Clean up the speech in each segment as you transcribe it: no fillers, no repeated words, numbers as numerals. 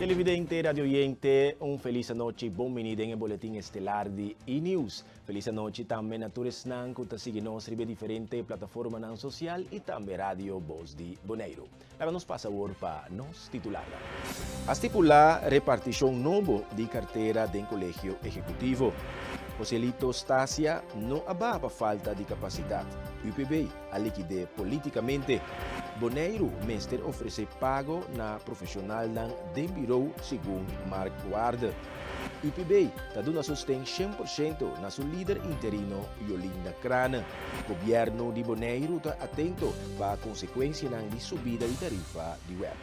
Televidente, radio oyente, un felis anochi, bon bini den e boletin estelar di E-News. Felis anochi tambe na tur esnan ku ta sigui nos riba e diferente plataformanan sosial i tambe Radio Bos di Boneiru. Laga nos pasa awor pa nos titularnan. A stipulá repartishon nobo di kartera den Kolegio Ehekutivo. Joselito Stasia no a baha pa falta di kapasidat. UPB a likid'é polítikamente. Boneiru mester ofresé pago na profeshonalnan den birou segun Mark Waarde. UPB ta duna sosten 100% na su lider interino Jolinda Craane. Gobièrnu di Boneiru ta atento pa konsekuensianan di subida di tarifa di web.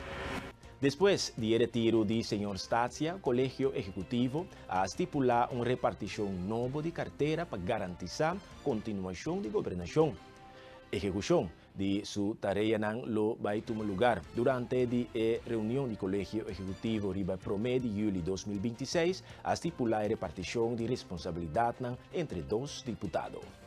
Despues di e retiru di señor Statia, Kolegio Ehekutivo a stipulá un repartishon nobo di kartera pa garantisá kontinuashon di gobernashon. Ehekushon di su tareanan lo bai tuma lugar durante di e reunion di Kolegio Ehekutivo riba promé di yüli 2026, a stipulá e repartishon di responsabilidatnan entre dos diputado.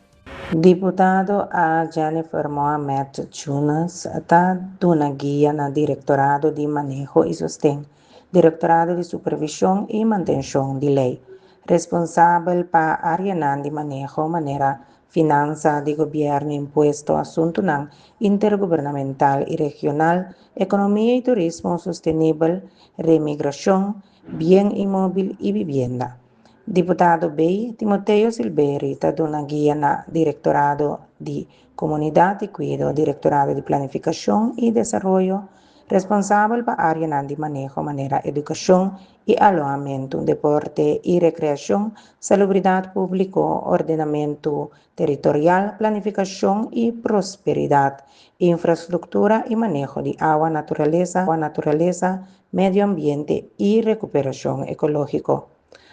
Diputado A. Jennifer Mohamed Tjunas ta duna guia na Direktorado di Maneho i Sosten, Direktorado di Supervishon i Mantenshon di Lei, responsabel pa áreanan di maneho manera finansa di gobièrnu, impuesto, asuntunan intergubernamental i regional, ekonomia i turismo sostenibel, remigrashon, bien inmóbil i bibienda. Diputado B. Timoteo Silberi ta duna guia na Direktorado di Komunidat i Kuido, Direktorado di Planifikashon i Desaroyo, responsabel pa áreanan di maneho manera edukashon i alohamentu, deporte i rekreashon, salubridat públiko, ordenamentu teritorial, planifikashon i prosperidat, infrastruktura i maneho di awa, naturalesa, naturalesa, medio ambiente i rekuperashon ekológiko.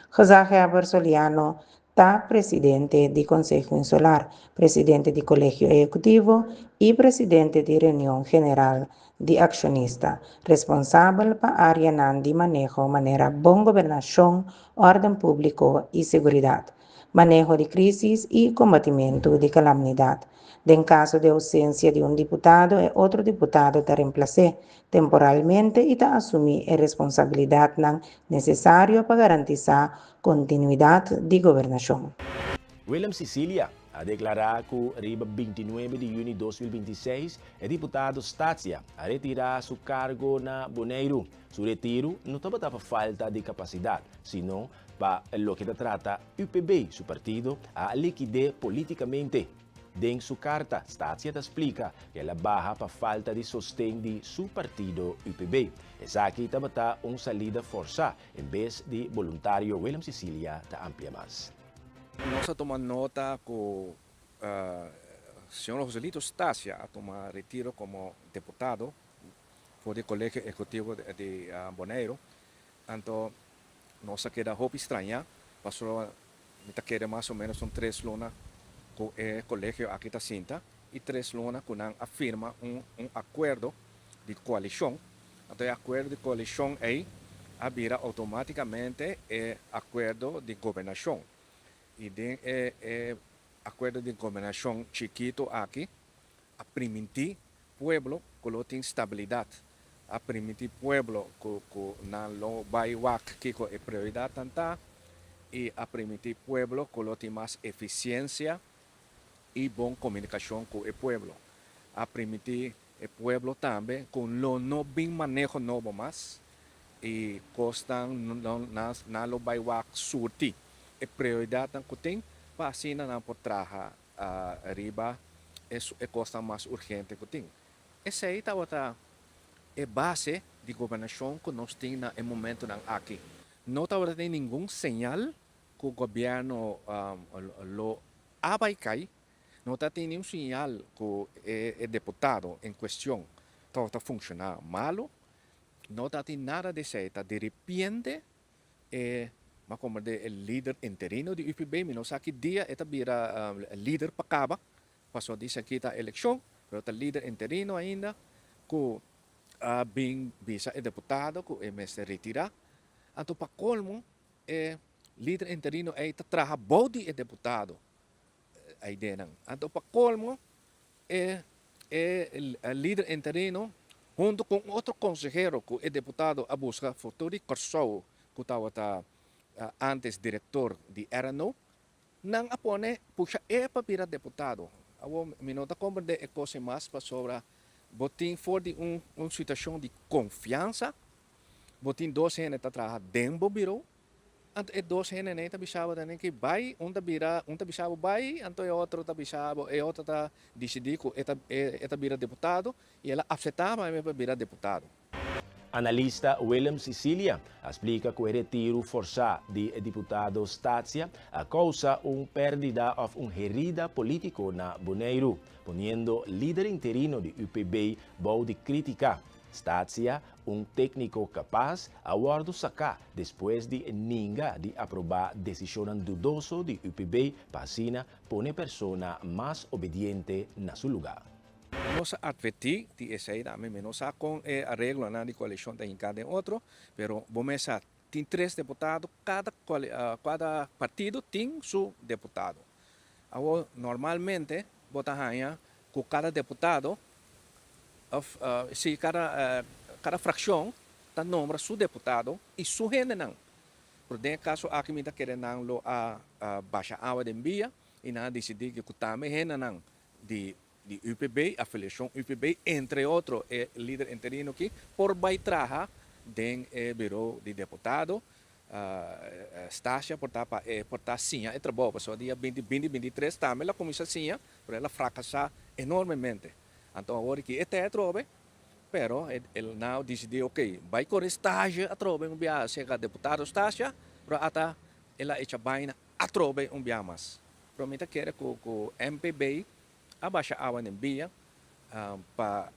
Gezaghebber Soliano ta presidente di Konseho Insular, presidente di Kolegio Ehekutivo i presidente di Reunion General di Akshonista, responsabel pa áreanan di maneho manera bon gobernashon, órden públiko i seguridat, maneho di krísis i kombatimentu di kalamnidat. Den kaso di ousensia di un diputado e otro diputado ta remplas'é temporalmente i ta asumí e responsabilidatnan nesesario pa garantisá kontinuidat di gobernashon. Willem Cicilia a deklará ku riba 29 di yüni 2026 e diputado Statia a retirá su kargo na Boneiru. Su retiru no tabata pa falta di kapasidat, sino pa loke ta trata UPB, su partido, a likid'é polítikamente. Den su karta, Statia ta splika ku el a baha pa falta di sosten di su partido UPB. Esaki tabata un salida forsá en bes di boluntario. Willem Cicilia ta amplia mas. Nos a tuma nota ku señor Joselito Statia a tuma retiro komo deputado for di Kolegio Ehekutivo di Boneiru. Anto nos a keda hopi strañá pasobra mi ta kere mas o ménos un tres luna ku e kolegio aki ta sinta i tres luna ku nan a firma un un akuerdo di koalishon. Anto e akuerdo di koalishon ei a bira outomátikamente e akuerdo di gobernashon. I den e e akuerdo di gobernashon chikitu aki a primintí pueblo ku lo tin stabilidat, a primintí pueblo ku ku nan lo bai wak kiko e prioridatnan ta i a primintí pueblo ku lo tin mas efisiensia i bon komunikashon ku e pueblo. A primintí e pueblo tambe ku lo no bin maneho nobo mas i kosnan nan lo bai wak surti e prioridatnan ku tin pa asina nan por traha riba e kosnan mas urgente ku tin. Esei tabata e base di gobernashon ku nos tin na e momentunan aki. No tabata tin ningun señal ku gobièrnu lo a bai kai, no ta tin ningun señal ku e deputado en kuestion tabata funshoná malu, no ta tin nada di esei. Ta diripiente e m'a komprendé e lider interino di UPB, mi no sa ki dia e ta bira lider pa kaba, pasobra dicen aki ta elekshon, pero ta lider interino ainda ku a bin bisa e deputado ku e mester retirá. Anto pa kolmo e lider interino ei ta traha bou di e deputado eidenan. Anto pa kolmo e e lider interino. Huntu ku un otro konsehero ku e deputado a buska for di Kòrsou ku tabata antes direktor di RNO, nan a pone pusha e pa bira deputado. Awor mi no ta komprendé e kos mas pasobra bo tin for di un situashon di konfiansa, bo tin dos hende ta traha den bo biro, anto e dos hendenan ta bisa bo tambe ku bai, un ta bira, un ta bisa bo bai, anto e otro ta bisa bo, e otro ta disidí ku e ta bira deputado i el a aseptá pa bira deputado. Analista Willem Cicilia a splika ku e retiro forsá di diputado Statia a kousa un pèrdida òf un herida polítiko na Boneiru, poniendo lider interino di UPB bou di krítika. Statia, un tékniko kapas, a wòrdu saká despues di ninga di aprobá desishonnan dudoso di UPB pa asina pone persona mas obediente na su lugá. Nos a atvertí di esei tambe, mi no sa kon e areglonan di koalishon ta hinká den otro, pero bo mes sa tin tres deputado, kada kada partido tin su deputado. Awor normalmente bo ta haña ku kada deputado òf si kada kada frakshon ta nombra su deputado i su hendenan. Pero den e kaso aki mi ta kere nan lo a basha awa den bia i nan a disidí ku tambe hendenan di di UPB, afiliashon UPB, entre otro e lider interino aki por bai traha den e biro di deputado. Stasia por ta pa e por ta siña e trabou, pasobra dia binti binti binti tres tambe el a kuminsá siña, pero el a frakasá enormemente. Anto awor aki e ta atrobe, pero el nan a disidí ok, bai kore stage atrobe un biaha serka deputado Stasia, pero ata el a echa baina atrobe un biaha mas. Pero mi ta kere ku ku MPB a basha awa den bia pa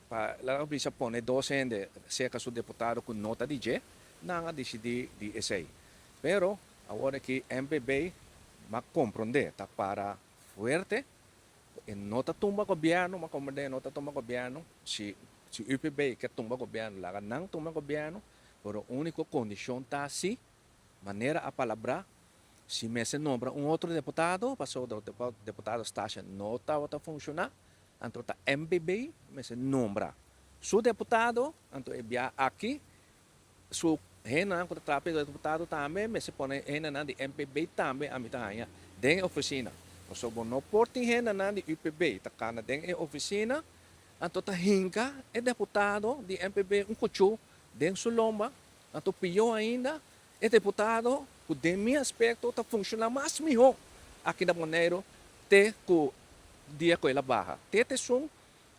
pa laga bisa pone dos hende serka su deputado ku no ta di dje, nan a disidí di esei. Pero awor aki MPB m'a komprondé ta para fuerte, e no ta tumba gobièrnu, m'a komprondé e no ta tumba gobièrnu, si si UPB ke tumba gobièrnu laga nan tumba gobièrnu, pero úniko kondishon ta si manera a palabrá. Si mester nombra un otro deputado, pasobra deputado Stasia no tabata funshoná, anto ta MPB mester nombra su deputado, anto e bia aki su hendenan ku ta traha pa e deputado tambe mester pone hendenan di MPB tambe a mi ta haña den e ofisina. Pasobra bo no por tin hendenan di UPB ta kana den e ofisina, anto ta hinka e deputado di MPB un kuchú den su lomba, anto pió ainda E deputado ku den mi aspekto ta funshoná mas mihó aki na Boneiru te ku dia ku el a baha. Te ta esun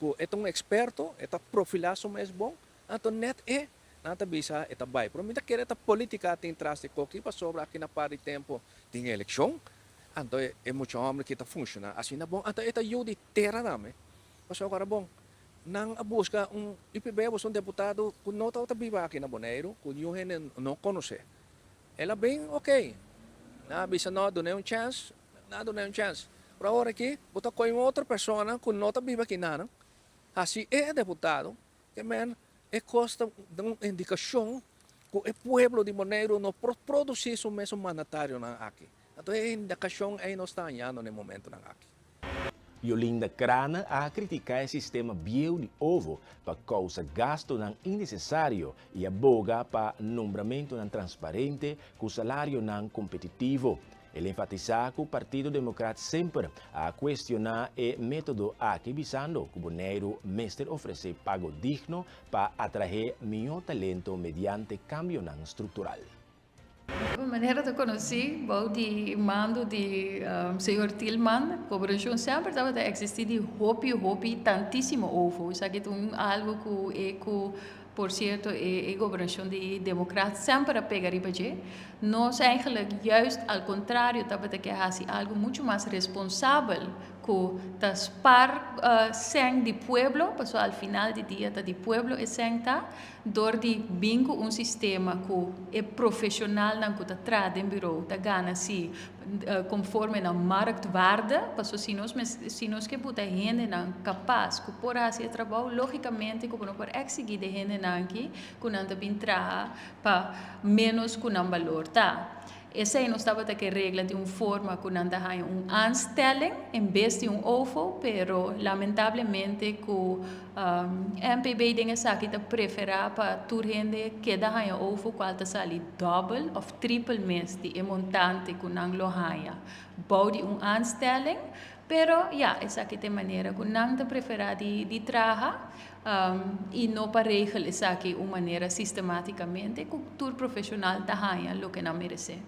ku e ta un eksperto, e ta profilá su mes bon, anto nèt e nan ta bisa e ta bai. Pero mi ta kere ta polítika tin tras di koki pasobra aki na par di tempu tin elekshon, anto e mucha hòmber aki ta funshoná asina bon, anto e ta yu di tera tambe. Pasobra ora bon Nan a buska un UPB busca un deputado cu no tabata biba aki na Boneiru, cu niun hende no conoce. El a bin, ok. Nan a bisa no, dun'e un chance, nan a dun'e un chance. Pero awor aki bo ta coge un otro persona cu no ta biba aki nan, haci e deputado, ke men e cos ta un indicacion cu e pueblo di Boneiru no por produci su mesun mandatarionan aki. Anto e indicacion ey nos ta hañando na e momentonan aki. Jolinda Craane a kritiká e sistema bieu di ovo pa kousa gastunan innesesario i a boga pa nombramentunan transparente ku salarionan kompetitivo. El enfatisá ku Partido Demokrat semper a kuestioná e método aki bisando ku Boneiru mester ofresé pago digno pa atraé mihó talento mediante kambionan struktural. Manera ta konosí bou di mando di señor Thielman, gobernacion semper tabata existi di hopi hopi tantisimo ovo. Esaki ta un algo ku e ku por cierto e gobernacion di Democraat semper a pega riba dje. Nos eigenlijk juist al contrario tabata ke hasi algo mucho mas responsabel ku ta spar sèn di pueblo, pasobra al final di dia ta di pueblo e sèn ta. Dor di bin ku un sistema ku e profeshonalnan ku ta traha den buro ta gana si konforme na marktwaarde, paso si nos si nos ke buta hendenan kapas ku por hasi e trabou, lógikamente ku bo no por eksigí di hendenan aki ku nan ta bin traha pa ménos ku nan balor ta. Esei nos tabata ke regla di un forma ku nan ta haña un aanstelling en bes di un OVO, pero lamentablemente ku MPB den esaki ta preferá pa tur hende keda haña OVO kual ta sali dòbel òf tripel mes di e montante ku nan lo haña bou di un aanstelling. Pero ya, esaki ta e manera ku nan ta preferá di traha i no pa regel esaki un manera sistematicamente ku tur profeshonal ta haña loke nan meresé.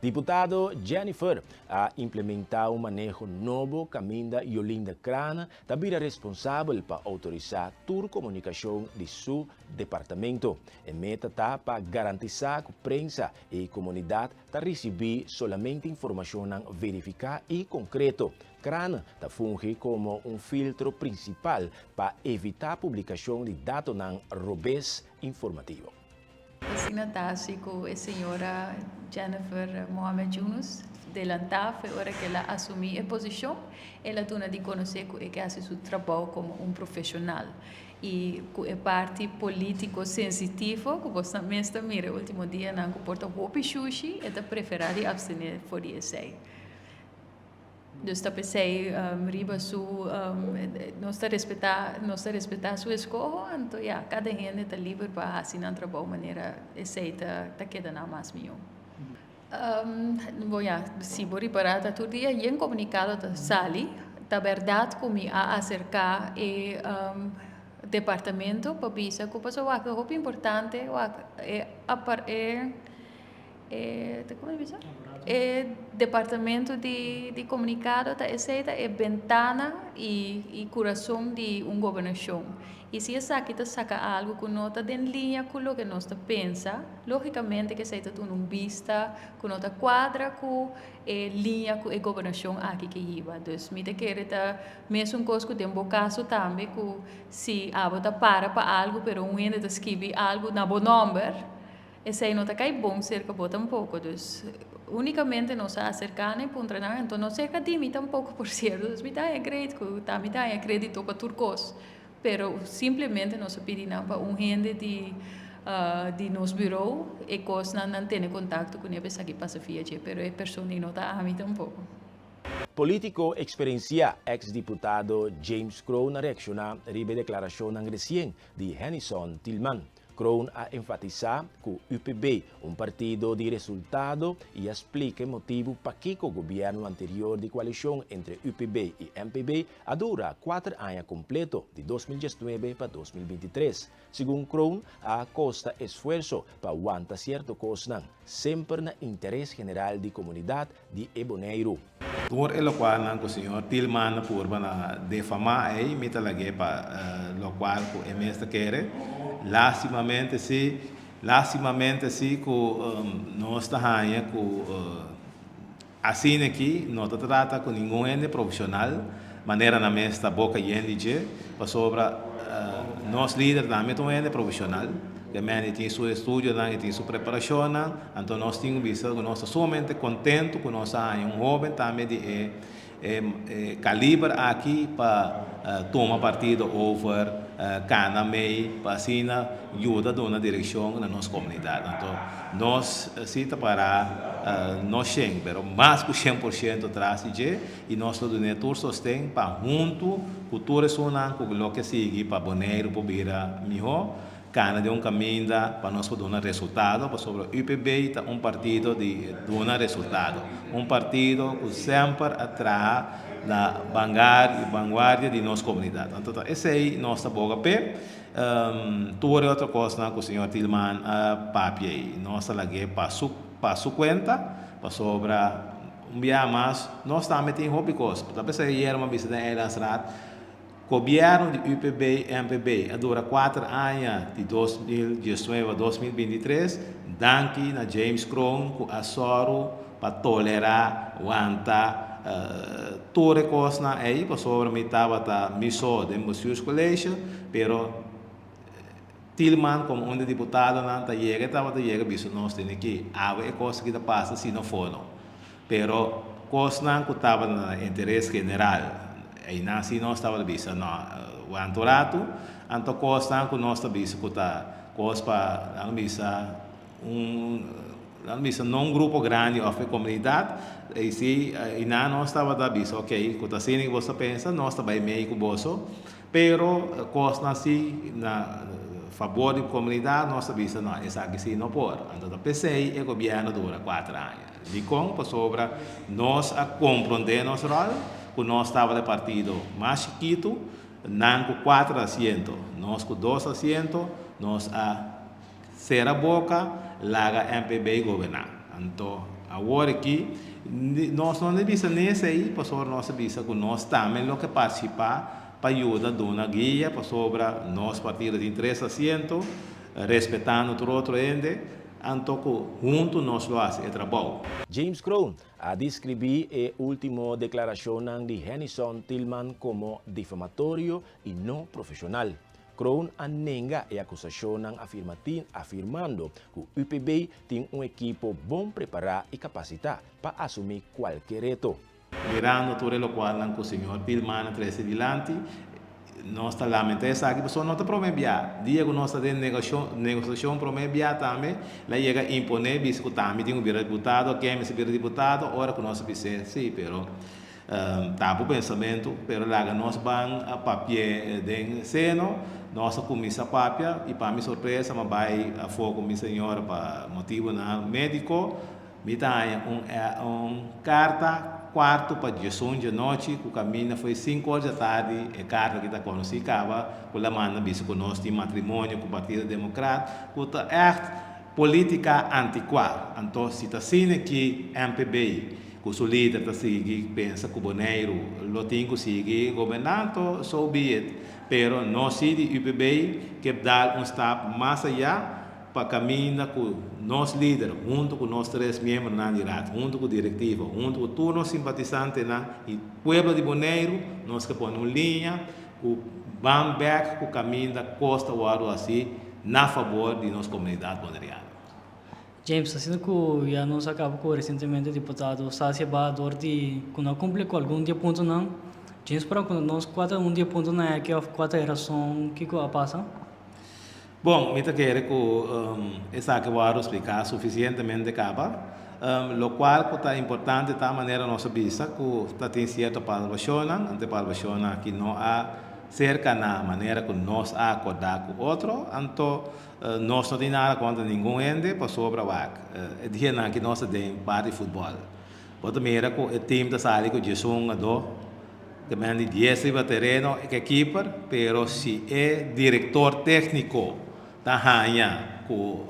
Diputado Jennifer a implementá un maneho nobo kaminda Jolinda Krane ta bira responsabel pa outorisá tur komunikashon di su departamento. E meta ta pa garantisá ku prensa i komunidat ta risibí solamente informashonnan verifiká i konkreto. Krane ta fungi komo un filtro prinsipal pa evitá publikashon di datonan robes informativo. Asina ta hasi ku e señora Jennifer Mohamed Yunus delantá f'e ora ku el a asumí e posishon. El a duna di konosé ku e ke hasi su trabou komo un profeshonal i ku e parti polítiko sensitivo ku bos mes ta mira e último dianan ku por ta hopi shushi, e ta preferá di apstené for di esei. Dus ta p'esei riba su nos ta respetá nos ta respetá su eskoho anto ya kada hende ta liber pa hasi nan trabou manera esei ta ta keda nan mas mihó. Bo ya si bo ripará ta tur dia yen komunikado ta sali ta bèrdat ku mi a aserká e departamento pa bisa ku pasobra wak ta hopi importante wak e e. E ta como bisa? E departamento di di comunicado ta esey ta e bentana y y curason di un gobernacion. Y si esaki ta saca algo cu no ta den liña cu loke nos ta pensa, logicamente cu esey ta duna un bista cu no ta cuadra cu e liña cu e gobernacion aki ke hiba. Dus mi ta kere ta mesun cos cu den bo caso tambe cu si abo ta para pa algo pero un hende ta skibi algo na bo nomber, Esei no ta kai bon serka bo tampoko. Dus, únikamente nos a aserká nan i puntra nan, anto no serka di mi tampoko por sierto. Dus mi ta haña great ku ta mi ta haña krédito pa tur kos. Pero simplemente nos a pidi nan pa un hende di di nos buró e kosnan nan tene kontakto kuné pa esaki pasa via dje. Pero e persona ei no ta ami tampoko. Polítiko eksperensiá, eks diputado James Kroon a reakshoná riba e deklarashonnan resien di Hennyson Thielman. Kroon a enfatisá ku UPB un partido di resultado i a splika e motibu pakiko gobièrnu anterior di koalishon entre UPB i MPB a dura kuater aña kompleto di 2019 pa 2023. Segun Kroon a kosta esfuerso pa wanta sierto kosnan, semper na interes general di komunidat di e Boneiru. Tur e lokualnan ku señor Thielman a purba na defamá ei, mi ta lag'é pa lokual ku e mes ta kere. Lástimamente sí, lástimamente sí ku nos ta haña ku asina aki no ta trata ku ningun hende profeshonal manera nan mes ta boka yen di dje, pasobra nos lider tambe ta un hende profeshonal. E mende tin su estudionan, e tin su preparashonnan, anto nos tin ku bisa ku nos ta sumamente kontentu ku nos a haña un hóben tambe di e e kaliber aki pa tuma partido over kana mei pa asina yuda duna direkshon na nos komunidat. Anto nos si ta para no shen pero mas ku 100% tras di dje i nos lo dun'é tur sosten pa huntu ku tur esunnan ku lo ke sigui pa Boneiru por bira mihó. Kana den un kaminda pa nos por duna resultado, pasobra UPB ta un partido di duna resultado. Un partido ku semper a traha na vanguardia di nos komunidat. Anto ta esei nos ta boga p'e. Tur e otro kosnan ku señor Thielman a papia ei, nos ta lag'é pa su pa su kuenta, pasobra un biaha mas nos tambe tin hopi kos. Ta p'esei ayer mi a bisa den Eilandsraad, Gobièrnu di UPB MPB a dura kuater aña di 2019 a 2023, danki na James Kroon ku a sòru pa tolerá, wanta tur e kosnan ei pasobra mi tabata mi so den Bestuurscollege, pero. Thielman komo un di diputadonan ta yega e tabata yega bisa nos tene ki awe e kos aki ta pasa si no fono. Pero kosnan ku tabata na interes general einan si nos tabata bisa no wanta un ratu anto kosnan ku nos ta bisa ku ta kos pa nan bisa un nan bisa no un grupo grandi of e komunidat ei si einan nos tabata bisa ok ku ta asina ku boso ta pensa nos ta bai mei ku boso. Pero kosnan si na fabor di komunidat nos ta bisa no esaki si no por. Anto ta p'esei e gobièrnu dura kuater aña. Dikon? Pasobra nos a komprondé nos ròl ku nos tabata e partido mas chikitu, nan ku kuater asiento, nos ku dos asiento, nos a Sera boka, laga MPB goberná. Anto awor aki nos no ta bisa ni esei pasobra nos ta bisa ku nos tambe lo ke partisipá pa yuda duna guia pasobra nos partido tin tres asiento, respetando tur otro hende, anto ku huntu nos lo hasi e trabou. James Kroon a deskribí e último deklarashonnan di Hennyson Thielman komo difamatorio i no profeshonal. Kroon a nenga e akusashonnan afirmando ku UPB tin un ekipo bon prepará i kapasitá pa asumí kualke reto. Mirando tur e lokualnan ku señor Thielman a trese dilanti, nos ta lamentá esaki pasobra no ta promé bia. Dia ku nos ta den negosiashon promé bia tambe la yega imponé bisa ku tambe tin ku bira diputado, ken mester bira diputado, ora ku nos a bis'é sí, pero Ta bo pensamentu, pero laga nos ban a papi'é den seno. Nos a kuminsá papia i pa mi sorpresa mi a bai afó ku mi señora pa motibunan médiko. Mi ta haña un un karta kuartu pa diesun djanochi ku kaminda foi sinku or djatardi. E karta aki ta konosí kaba ku la manda bisa ku nos tin matrimonio ku Partido Demokrat ku ta ègt polítika antikuá. Anto si ta asina ki MPB Ku su lider ta sigui pensa ku Boneiru lo tin ku sigui gobernanto, so be it. Pero nos si di UPB ke dal un stap mas ayá pa kaminda ku nos lider huntu ku nos tres miembronan di raad, huntu ku direktiva, huntu ku tur nos simpatisantenan i pueblo di Boneiru, nos ke pone un liña ku ban bek ku kaminda kos ta wòrdu hasi na fabor di nos komunidat boneriano. James, asina ku ya nos a kaba ku resientemente diputado Sasia Ba dor di ku no a kumpli ku algun di e puntonan, James por a konta nos kua ta un di e puntonan aki òf kua ta e rason kiko a pasa? Bon, mi ta kere ku esaki wòrdu spliká sufisientemente kaba. Lokual ku ta importante ta manera nos a bisa ku ta tin sierto palabashonnan, anto e palabashonnan aki no a serka na manera ku nos a akordá ku otro, anto Nos no tin nada kontra ningun hende pasobra wak e dianan ki nos ta den parti futbòl. Bo ta mira ku e tim ta sali ku diesun ado, ta men di dies riba tereno e ke kiper, pero si e direktor tékniko ta haña ku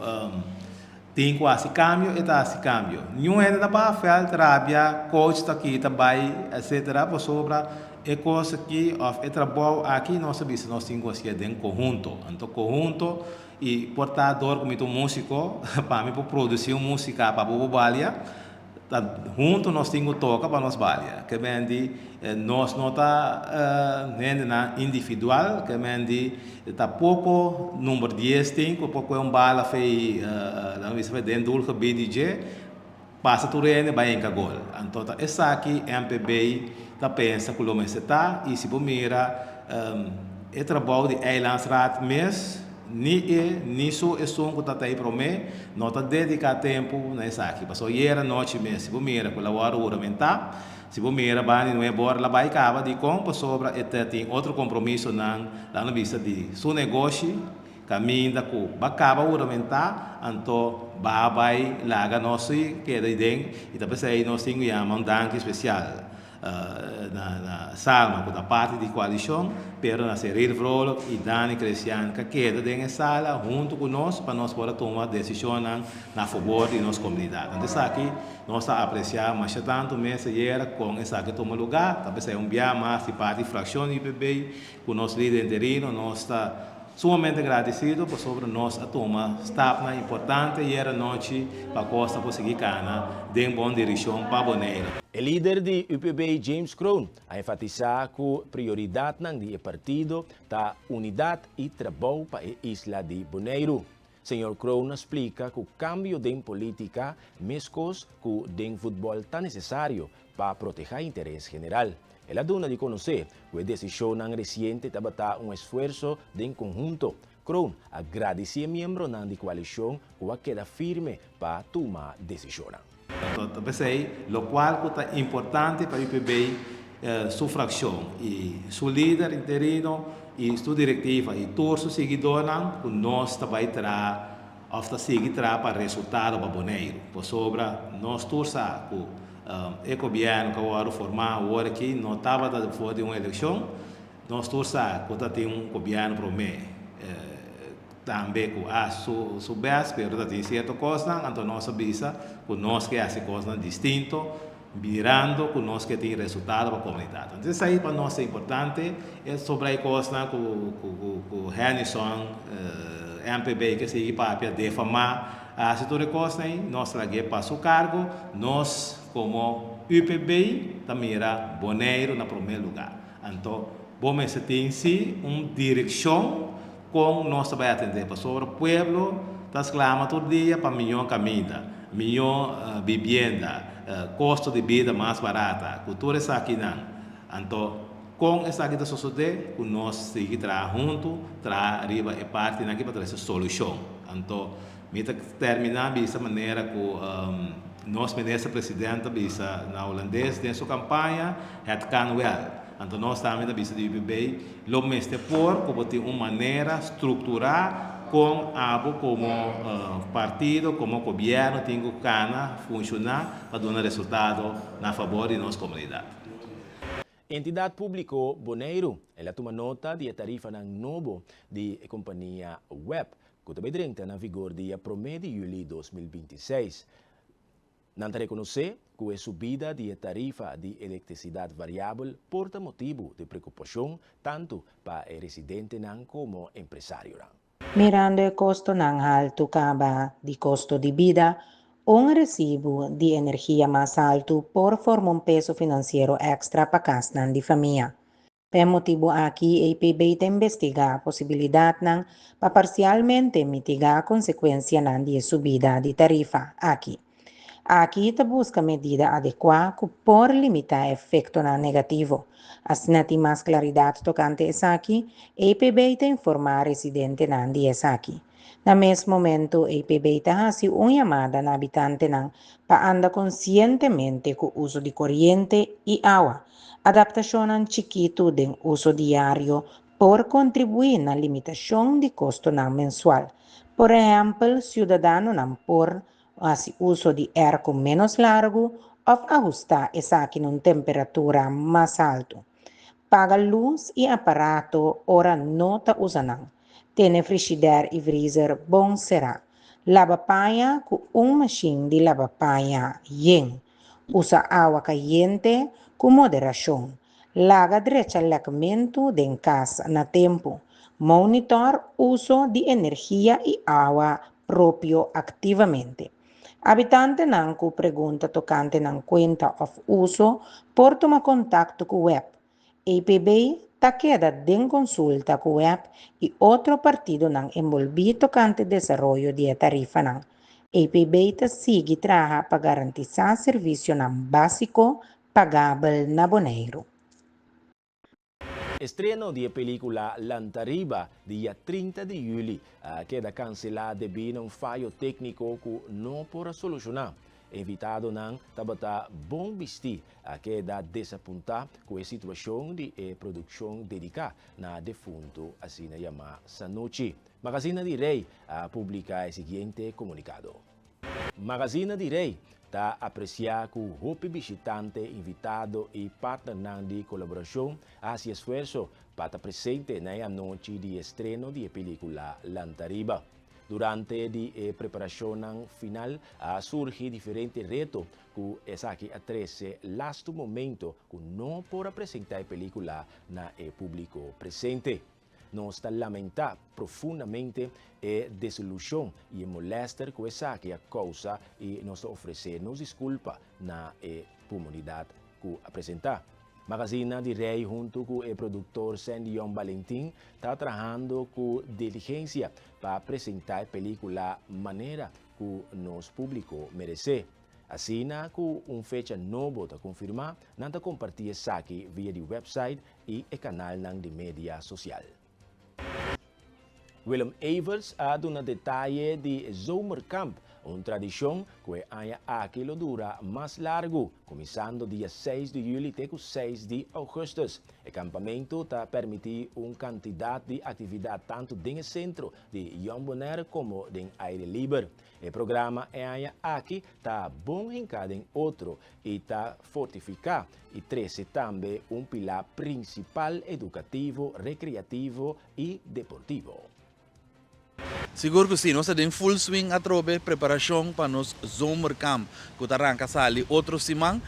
tin ku hasi kambio, e ta hasi kambio. Niun hende ta baha vèlt rabia, coach ta kita bai etcetera pasobra E kos aki òf e trabou aki nos a bisa nos tin ku hasié den konhunto. Anto konhunto i por ta dor ku mi ta un músiko, pa mi por produsí un músika pa bo por balia, ta huntu nos tin ku toka pa nos balia. Ke men di nos no ta hendenan individual, ke men di ta poko number dies tin ku por kohe un bala fei laga mi bisa fei den doelgebied di dje. Pasa tur hende bai enka gol. Anto ta esaki MPB ta pensa ku lo mester ta i si bo mira e trabou di Eilandsraad mes ni e ni su esun ku ta ta ei prome no ta dediká tempu na esaki. Pasobra ayera nochi mes si bo mira ku la wòrdu huramentá si bo mira banda di nuebe ora la bai kaba dikon pasobra e ta tin otro kompromisonan la no bisa di su negoshi. Kaminda ku ba kaba huramentá, anto ba bai laga nos si keda aden i ta p'esei nos tin ku yama un danki spesial na na Salma ku ta parti di koalishon, pero na Cyril Vrolijk i Dani Cresian ka keda den e sala huntu ku nos pa nos por a tuma desishonnan na fabor di nos komunidat. Anto esaki nos ta apresiá masha tantu mes ayera kon esaki a tuma lugá, ta p'esei un bia mas di parti frakshon di UPB ku nos lider interino nos ta. Sumamente gradesido pasobra nos a tuma stapnan importante ayera nochi pa kos ta por sigui kana den bon direkshon pa Boneiru. E lider di UPB James Kroon a enfatisá ku prioridatnan di e partido ta unidat i trabou pa e isla di Boneiru. Señor Kroon a splika ku kambio den polítika meskos ku den futbòl ta nesesario pa protehá interes general. El a duna di konosé ku e desishonnan resiente tabata un esfuerso den konhunto. Kroon a gradisí e miembronan di koalishon ku a keda firme pa tuma desishonnan. Ta p'esei lokual ku ta importante pa UPB, su frakshon i su lider interino i su direktiva i tur su siguidónan ku nos ta bai traha òf ta sigui traha pa resultado pa Boneiru. Pasobra nos tur sa ku e gobièrnu ku a wòrdu formá awor aki no tabata for di un elekshon. Nos tur sa ku ta tin un gobièrnu promé tambe ku a hasi su bèst, pero ta tin sierto kosnan, anto nos a bisa ku nos ke hasi kosnan distinto mirando ku nos ke tin resultado pa komunidat. Anto esei pa nos ta importante, e sobra e kosnan ku ku Hennyson, MPB ke sigui papia defamá a hasi tur e kosnan ei, nos lag'é pa su kargo, nos komo UPB ta mira Boneiru na promé lugá. Anto bo mester tin si un direkshon kon nos ta bai atendé pasobra pueblo ta sklama tur dia pa mihó kaminda, mihó bibienda, kosto di bida mas barata, ku tur esakinan. Anto kon esaki ta sosodé? Ku nos sigui traha huntu, traha riba e partinan aki pa trese solushon. Anto mi ta terminá bisa manera ku nos minister president ta bisa na hulandes den su kampaña, Het kan wel. Anto nos tambe ta bisa di UPB lo mester por ku bo tin un manera strukturá kon abo komo partido, komo gobièrnu tin ku kana funshoná pa duna resultado na fabor di nos komunidat. Entidat Públiko Boneiru, el a tuma nota di e tarifanan nobo di e kompania web, ku ta bai drenta na vigor dia promé di yüli 2026. Nan ta rekonosé ku e subida di e tarifa di elektrisidat variabel por ta motibu di preokupashon tantu pa e residentenan komo empresarionan. Mirando e kostonan haltu kaba di kosto di bida, un resibu di energia mas haltu por forma un peso finansiero èkstra pa kasnan di famia. Pa e motibu aki EPB ta investigá posibilidatnan pa parsialmente mitigá konsekuensianan di e subida di tarifa aki. Aki ta buska medida adekuá ku por limitá efektonan negativo. Asina tin mas klaridat tokante esaki, EPB ta informá residentenan di esaki. Na mes momento EPB ta hasi un yamada na habitantenan pa anda konsientemente ku uso di koriente i awa. Adaptashonnan chikitu den uso diario por kontribuí na limitashon di kostonan mensual. Por ehèmpel, siudadanonan por hasi uso di èrko ménos largu òf ahustá esaki na un temperatura mas haltu. Paga lus i aparato ora no ta usa nan. Tene frishidèr i vrizer bon será. Laba paña ku un mashin di laba paña yen. Usa awa kayente ku moderashon. Laga drecha lèkmentu den kas na tempu. Monitor uso di energia i awa propio aktivamente. Abitantenan ku pregunta tokante nan kuenta òf uso por tuma kontakto ku web. EPB ta keda den konsulta ku web i otro partidonan enbolbí tokante desaroyo di e tarifanan. EPB ta sigui traha pa garantisá servisionan básiko pagabel na Boneiru. Estreno di e pelíkula Lantariba dia 30 di yüli a keda kanselá debí na un fayo tékniko ku no por a solushoná. E invitadonan tabata bon bistí a keda desapuntá ku e situashon di e produkshon dediká na defuntu asina yamá Sanucci. Magazina di Rei a publiká e siguiente komunikado. Magazina di Rei ta apresiá ku hopi bishitante, invitado i partnernan di kolaborashon a hasi esfuerso pa ta presente na e anochi di estreno di e pelíkula Lantariba. Durante di e preparashonnan final a surgi diferente reto ku esaki a trese lastu momento ku no por a presentá e pelíkula na e públiko presente. Nos ta lamentá profundamente e desilushon i e molèster ku esaki a kousa i nos ta ofresé nos diskulpa na e komunidat ku a presentá. Magazina di Rei huntu ku e produktor Sandion Balentin ta trahando ku diligensia pa presentá e pelíkula manera ku nos públiko meresé. Asina ku un fecha nobo ta konfirmá, nan ta kompartí esaki via di website i e kanalnan di media sosial. Willem Evers a duna detaye di Zomerkamp, un tradishon ku e aña aki lo dura mas largu, kuminsando dia seis di yüli te ku seis di ougùstùs. E kampamentu ta permití un kantidat di aktividat tantu den e sentro di Jong Bonaire komo den aire liber. E programa e aña aki ta bon hinká den otro i ta fortifiká i trese tambe un pilá prinsipal edukativo, rekreativo i deportivo. Sigur ku si, nos ta den full swing atrobe preparashon pa nos zomerkamp ku ta ranka sali otro siman.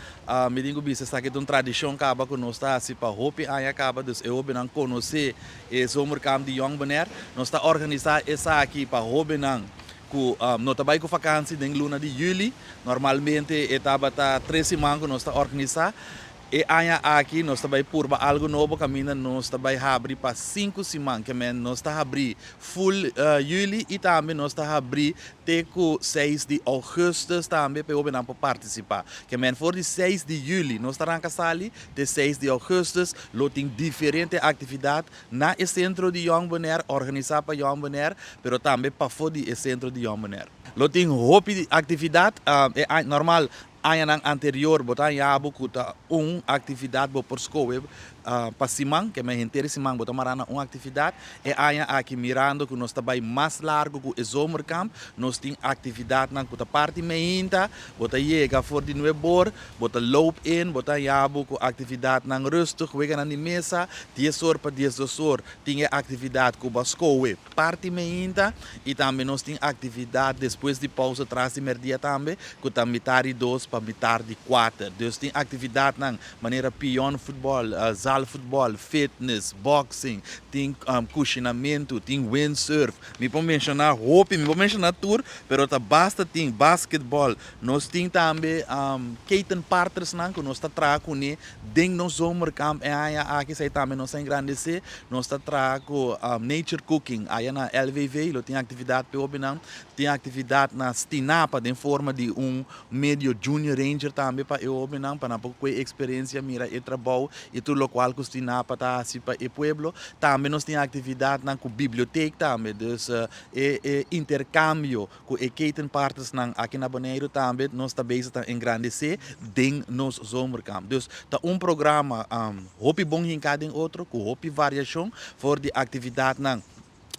Mi tin ku bisa esaki ta un tradishon kaba ku nos ta hasi pa hopi aña kaba, dus e hobennan konosé e zomerkamp di Jong Bonaire. Nos ta organisá esaki pa hobennan ku no ta bai ku fakansi den luna di yüli. Normalmente e tabata tres siman ku nos ta organisá. E aña aki nos ta bai purba algu nobo kaminda nos ta bai habri pa sinku siman, ke men nos ta habri full yüli i tambe nos ta habri te ku seis di ougùstùs tambe pa e hobennan por partisipá. Ke men for di seis di yüli nos ta ranka sali te seis di ougùstùs lo tin diferente aktividat na e sentro di Jong Bonaire, organisá pa Jong Bonaire, pero tambe pafó di e sentro di Jong Bonaire. Lo tin hopi aktividat, e aña normal Añanan anterior bo ta haña bo ku ta un aktividat bo por skohe pa siman, ke men henter e siman bo ta mará na un aktividat. E aña aki mirando ku nos ta bai mas largu ku e zomerkamp, nos tin aktividatnan ku ta parti meinta, bo ta yega for di nuebor, bo ta loop in, bo ta haña bo ku aktividatnan rustig, weganan di mesa, dies or pa diesdos or tin e aktividat ku bo a skohe. Parti meinta y tambe nos tin actividad despues di pausa tras di merdia tambe cu ta mitar di dos pa mitar di cuater. Dus tin actividadnan manera pion futbol, zaalfutbol, fitness, boxing, tin cushinamento, tin windsurf. Mi por menciona hopi, mi por menciona tur, pero ta basta tin basketball. Nos tin tambe ketenpartnersnan cu nos ta traha cune Den nos zomerkamp e aña aki esei tambe nos a engrandesé. Nos ta traha ku Nature Cooking aya na LVV, lo tin aktividat p'e hobennan. Tin aktividat na Stinapa den forma di un medio Junior Ranger tambe pa e hobennan pa nan por kue eksperensia, mira e trabou i tur lokual ku Stinapa ta hasi pa e pueblo. Tambe nos tin aktividatnan ku bibliotek tambe, dus e e interkambio Ku e ketenpartnersnan aki na Boneiru tambe nos ta bezig ta engrandesé den nos zomerkamp. Dus ta un programa hopi bon hinká den otro ku hopi variashon for di aktividatnan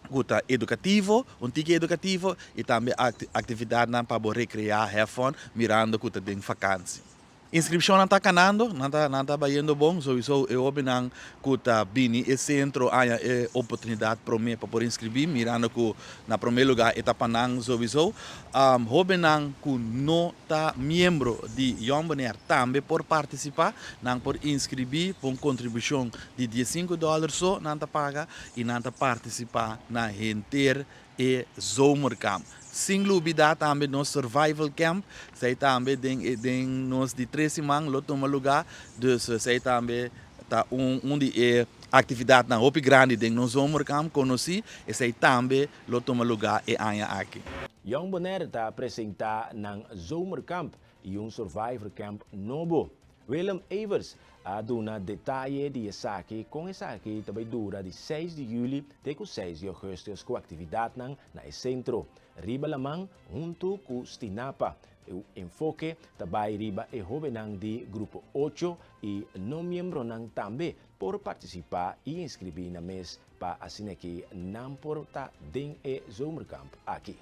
ku ta edukativo, un tiki edukativo i tambe aktividatnan pa bo rekreá, have fun, mirando ku ta den fakansi. Inscripcionnan ta canando, nan ta nan ta bayendo bon, sowiso e hobennan cu ta bini e centro haya e oportunidad prome pa por inscribi, mirando cu na prome lugar e ta pa nan sowiso. Hobennan cu no ta miembro di Jong Bonaire tambe por participa, nan por inscribi pa un contribucion di diesinco dollar so nan ta paga y nan ta participa na henter e zomerkamp. Sin lubida tambe nos survival camp, esei tambe den e den nos di tres siman lo tuma luga, dus esei tambe ta un un di e actividadnan hopi grandi den nos zomerkamp conoci, esei tambe lo tuma luga e aña aki. Jong Bonaire ta presenta nan zomerkamp y un survivor camp nobo. Willem Evers a duna detaye di esaki kon esaki ta bai dura di seis di yüli te ku seis di ougùstùs ku aktividatnan na e sentro riba laman huntu ku Stinapa. E enfoke ta bai riba e hóbennan di grupo ocho i no miembronan tambe por partisipá i inskribí nan mes pa asin'aki nan por ta den e zomerkamp aki.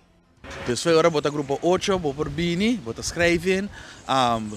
Dus ora bo ta grupo ocho bo por bini, bo ta schrijf in.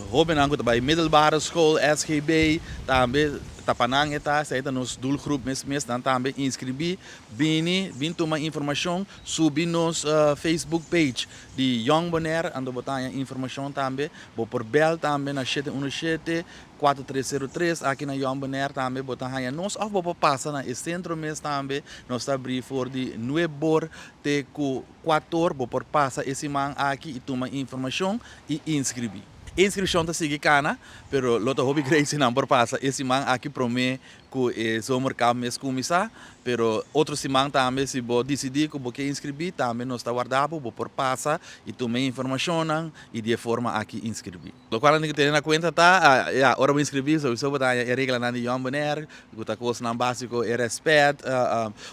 Hobennan ku ta bai middelbare school, SGB, tambe ta pa nan e ta, esei ta nos doelgroep mes mes, nan tambe inskribí, bini, bin tuma informashon, subi nos Facebook page di Jong Bonaire, anto bo ta haña informashon tambe, bo por bèl tambe na shete uno shete, kuater tres sero tres, aki na Jong Bonaire tambe bo ta haña nos òf bo por pasa na e sentro mes tambe, nos ta abrí for di nuebor te ku kuator bo por pasa e siman aki i tuma informashon i inskribí. E inskripshon ta sigui kana, pero lo ta hopi great si nan por pasa e siman aki promé ku e zomerkamp mes kuminsá. Pero otro siman tambe si bo disidí ku bo ke inskribí tambe nos ta warda bo, bo por pasa i tuma e informashonnan i di e forma aki inskribí. Lokual nan tin ku tene na kuenta ta, ya, ora bo inskribí souiso bo ta haña e reglanan di Jong Bonaire, ku ta kosnan básiko, e rèspèt,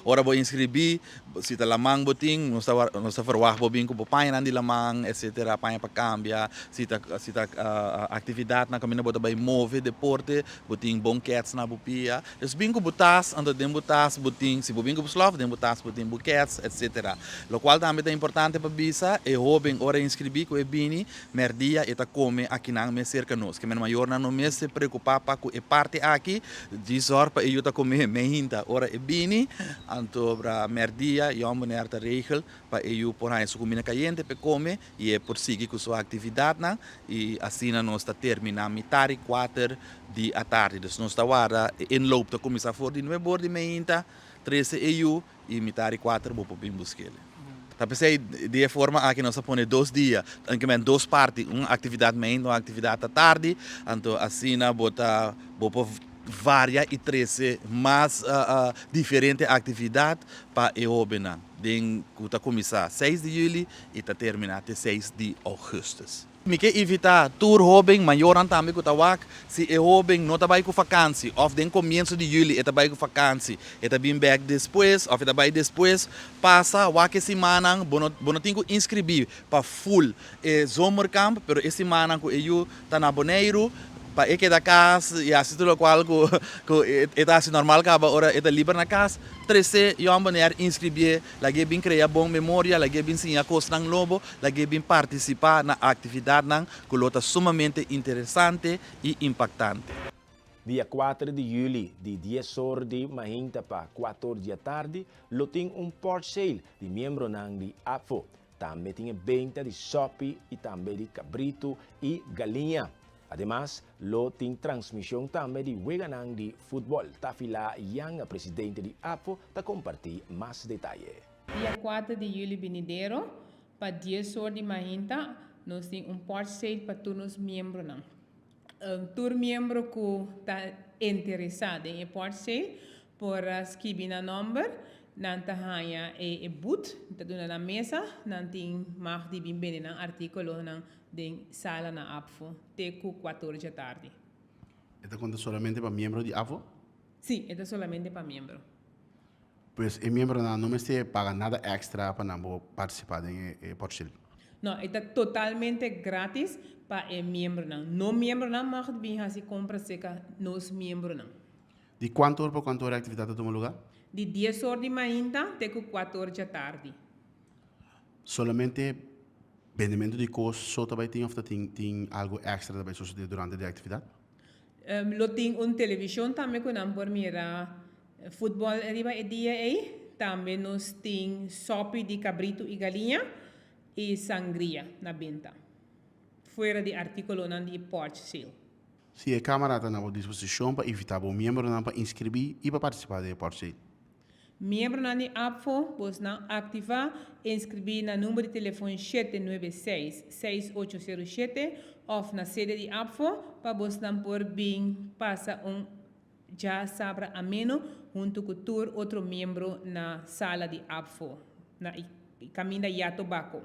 ora bo inskribí, si ta laman bo tin, nos ta nos ta ferwagt bo bin ku bo pañanan di laman, etsetera, paña pa kambia, si ta si ta aktividatnan kaminda bo ta bai move, deporte, bo tin bon kèts na bo pia. Dus bin ku bo tas, anto den bo tas bo tin, si bo bin ku bo slòf, den bo tas bo tin bo kèts, etsetera. Lokual tambe ta importante pa bisa, e hóben ora e inskribí ku e bini, Merdia e ta kome akinan mes serka nos. Ke men mayornan no mester preokupá pa ku e parti aki, djis zòrg pa e yu ta kome meinta ora e bini. Anto bra merdia Jòn Bonaire ta regel pa e yu por haña su kumina kayente pa e kome i e por sigui ku su aktividatnan i asina nos ta terminá mitar i kuater di atardi. Dus nos ta warda e inloop ta kuminsá for di nuebe or di meinta trese e yu I mitar di kuater bo por bin busk'el. Ta p'esei di e forma aki nos a pone dos dia, enkemen dos parti, un aktividat mainta, un aktividat atardi, anto asina bo ta bo por varia i trese mas diferente aktividat pa e hobennan den ku ta kuminsá seis di yüli i ta terminá te seis di ougùstus. Mi ke invitá tur hóben, mayornan tambe ku ta wak, si e hóben no ta bai ku fakansi òf den komienso di yüli e ta bai ku fakansi, e ta bin bèk despues òf e ta bai despues, pasa wak e simannan, bo no bo no tin ku inskribí pa ful e zomerkamp, pero e simannan ku e yu ta na Boneiru, pa e keda kas i hasi tur lokual ku ku e ta hasi normal kaba ora e ta liber na kas, trese Jòn Bonaire inskribí Lag'é bin krea bon memoria, lag'é bin siña kosnan nobo, lag'é bin partisipá na aktividatnan ku lo ta sumamente interesante i impaktante. Dia kuater di yüli, di dies or di mainta pa kuater or di atardi, lo tin un porch sale di miembronan di APFO. Tambe tin e benta di sòpi i tambe di kabritu i galiña. Ademas, lo tin transmision tambe di weganan di futbol. Tafila Yanga, presidente di APFO, ta comparti mas detaye. Dia kuater di juli binidero, pa dies or di mainta, nos tin un porch sale pa tur nos miembronan. Tur miembro ku ta interesá den e porch sale por skibi nan nòmber, nan ta haña e but, ta duna nan mesa, nan tin mag di bin bende nan artíkulonan den sala na APFO te ku kuator djatardi. E ta konta solamente pa miembro di APFO? Sí, e ta solamente pa miembro. Pues e miembronan no mester paga nada èkstra pa nan por partisipá den e porshil? No, e ta totalmente grátis pa e miembronan. No miembronan mag bin hasi kompra serka nos miembronan. Di kuantu or pa kuantu or e aktividat ta tuma lugá? Di dies or di mainta te ku kuator djatardi. Solamente Bendementu di kos so ta bai tin òf ta tin tin algu èkstra ta bai sosodé durante di e aktividat? Lo tin un televishon tambe ku nan por mira futbòl riba e dia ei. Tambe nos tin sòpi di kabritu i galiña i sangria na benta, fuera di artíkulonan di e porch sale. Si e kámara ta na bo disposishon pa invitá bo miembronan pa inskribí i pa partisipá den e porch sale. Miembronan di APFO, bosnan aktivá, inskribí na number di telefon shete nuebe seis, seis ocho sero shete òf na sede di APFO pa bosnan por bin pasa un djasabra ameno huntu ku tur otro miembro na sala di APFO na kaminda Yato Bako.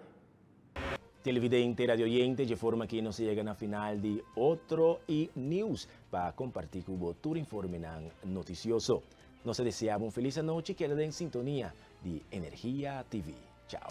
Televidente, radioyente, dje forma aki nos a yega na final di otro E News pa comparti cu bo tur informenan noticioso. Nos ta desea bo un feliz anochi, keda den sintonia di Energia TV. Chao.